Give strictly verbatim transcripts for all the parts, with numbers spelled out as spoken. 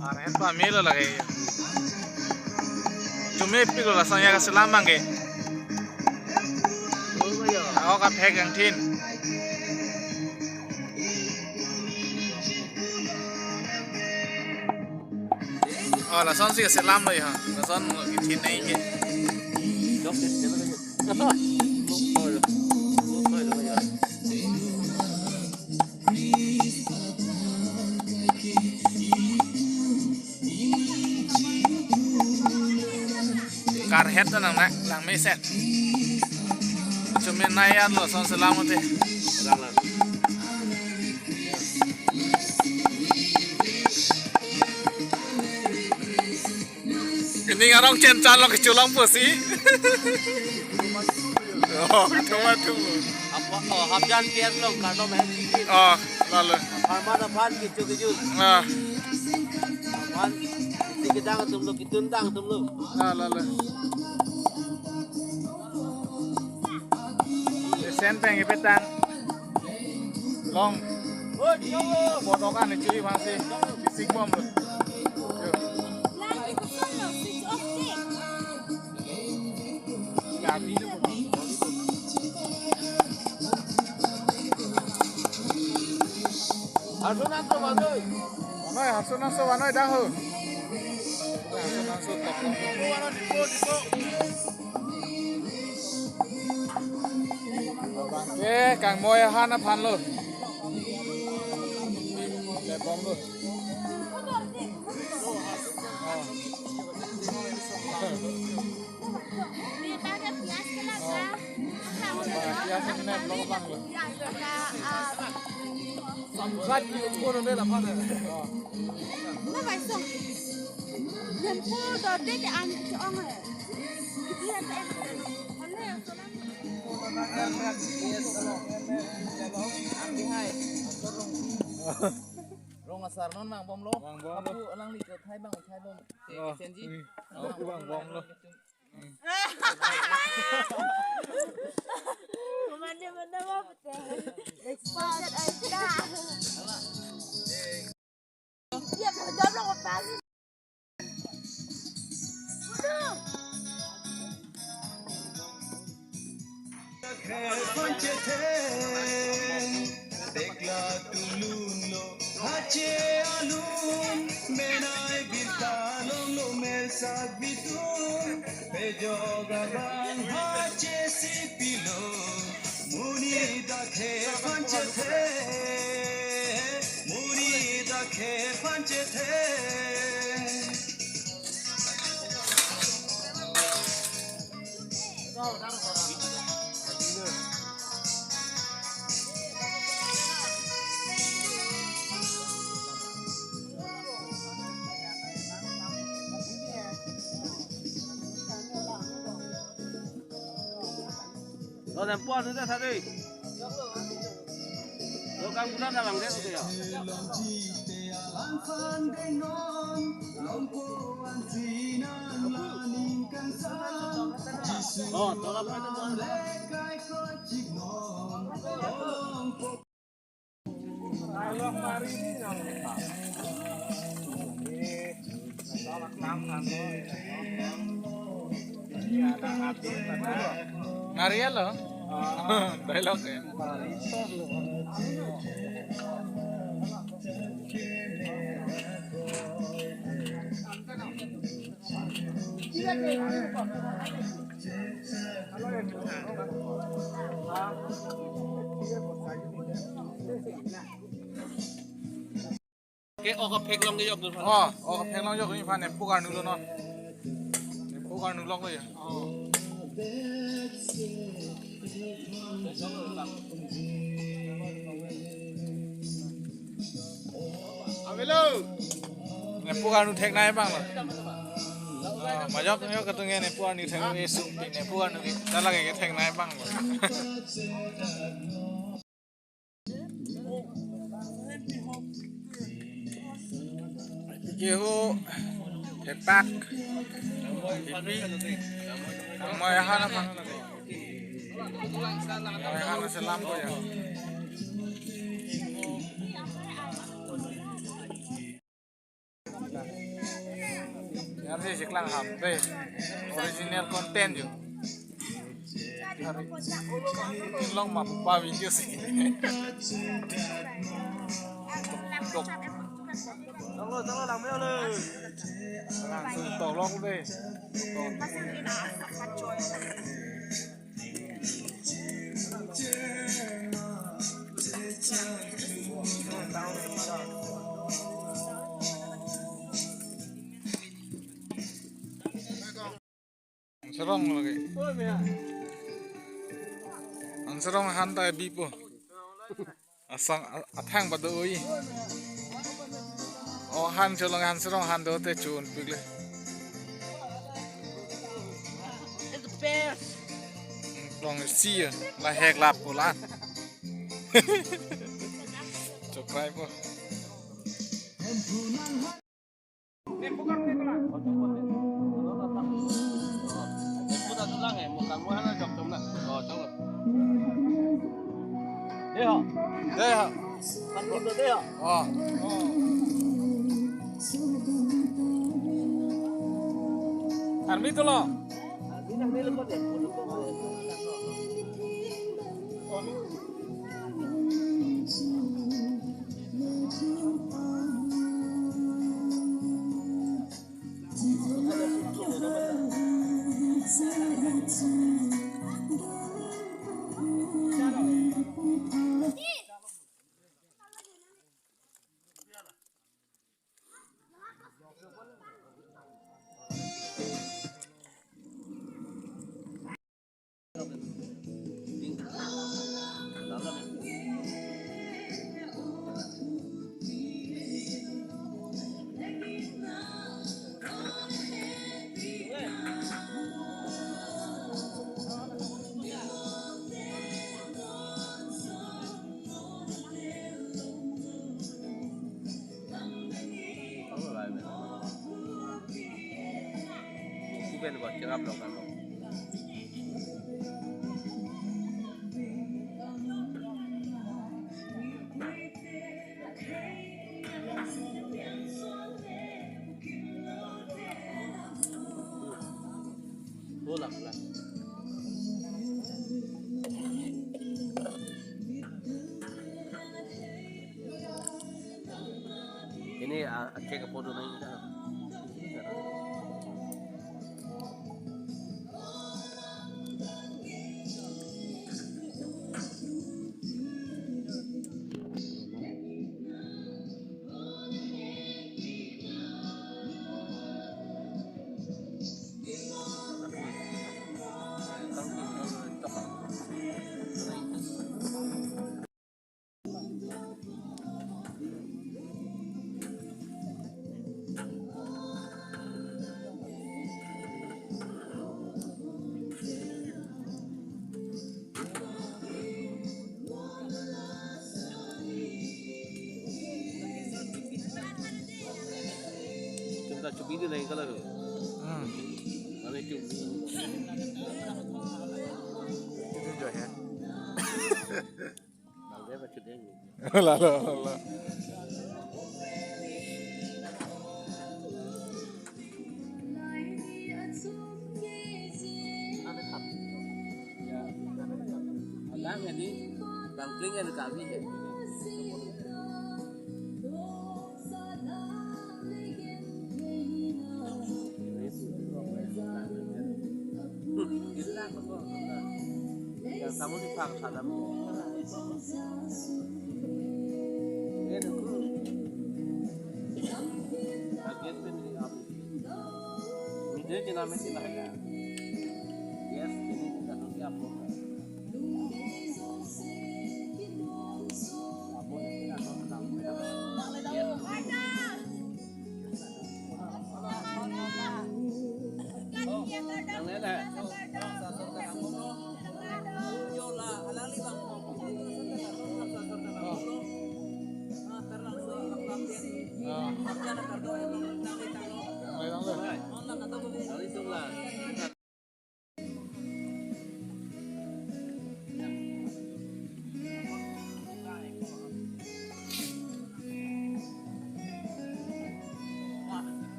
Arhe pa melo lake. Chumi pik lo lason ya kaselam abang ke. Ako kaphek angthin. Oh, lasonsi kaselam lo ya. Lason kithin nai ke. Karhet nang na lang mesen. Chumi nai ya lason selam te. Ini ngarong chen chan lo kecholong pusi. Oh, cuma tu. Apa? Oh, hapjan pian lo, karno main kiki. Oh, lalo. Parman aphan kichu kichu. Ah, Aphan si kedang atum lo, kitun dang atum lo. Ah, lalo. Sen peng ipetang. Long. Bodokan ni chui phansi. Bisik bom lo. Yo. Light itu kan lo, switch off deh. Kami lo. Harsun aso vanoi. Vanoi, harsun aso vanoi dang ho. Harsun aso tok. Dipo vanoi, dipo, dipo. Abang ke kangmoi ahan aphan lo. Lebom lo. Pias ke laka. Pias ke laka bang lo. Pias ke laka, ah. Samsat ki umko nonde laphan. Na bai song. Nempo do de ke an ke ong hai. Dia ta. Rong asar non mang bom lo. Mang bom lo. Abu alang ni ke thai bang thai bom. Oh, senji. Hmm. Oh, bang bom lo. Mana mana mau betul. Expert aja. Ya, mau job lo apa sih? Udah. Phanche the, tekla tulun lo, hache alun, menai birta longlo, mesak bitun, pejok abang hache si pilo, monit akhei phanche the, monit akhei phanche the. Lo, tempo anu ta tadi. Lo, kang bulan abang deh, oke ya. Oh, tolak. Nariel lo. Dialog ya. Ke ok phek long ke yok dun. Oh, ok phek long yok ni phan ne pukar nu lo no. Ne pukar nu long lo ya. Oh. Avelo. Nepu karnu theknai abang lo. Ah, majok yok ketunge nepu karnu thek, eh, sungpi nepu karnu ke. Dak lake ketheknai abang lo. Kehu, thepak, ipi, kangmoi ahan aphan. Yang selam ko ya. Yang si siklang ham dei. Original content yo. Hari long ma pa video si. Tok, tok. Langsung tolong deh. Angserong lagi. Angserong han ta bipo. Asang a-, athang pado oi. O han cholong Angserong han do te chun pigle. It's the best. Long si la hek lap ko lan. Chokrai po. Dei ho. Dei ho. Oh. Army tu lo. Ini, ah, cek apa dulu ini? Cuma cubit itu lain kalau tu. Hmm. Mana itu? Itu juga ya. Lalu apa cudeng? Lalu, lalu. Alang ini, bangkling yang kami ya.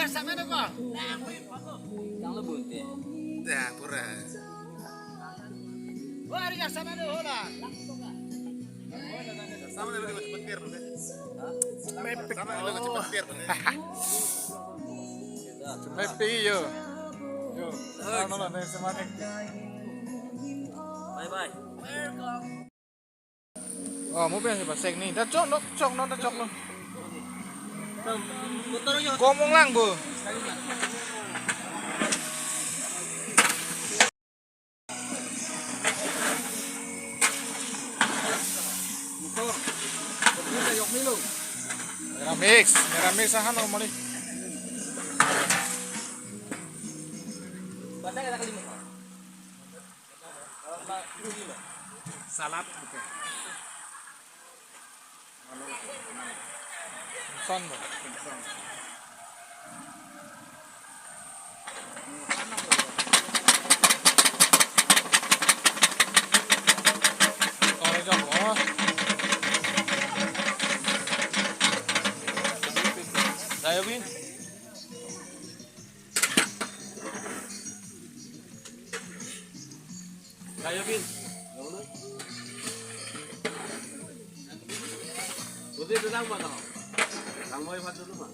Sama na ko? Yang lebih. Ya, pura. Wah, hari sama na hola. Sama na lebih cepat kir, ne? Hah? Sama na lebih cepat kir, ne? Mapping yo. Yo. Ano na, na, sama na. Bye bye. Oh, mo pen si pasek ni. Dak chok no, chok no, dak chok no. Komong lang bo. Meramix, meramix ahan lo mali. Salad, oke. Son bo. Ore jok, oh. Dayo bin. Kayo bin. Udah itu lang ba tau? Lang mo yung hot dulu ba?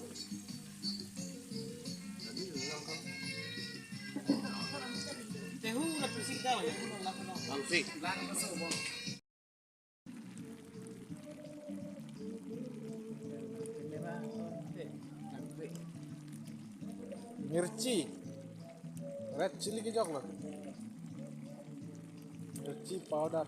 Tehu na pisik daw, ya. Lang si. Mirchi, red chili kejok lo. Mirchi powder.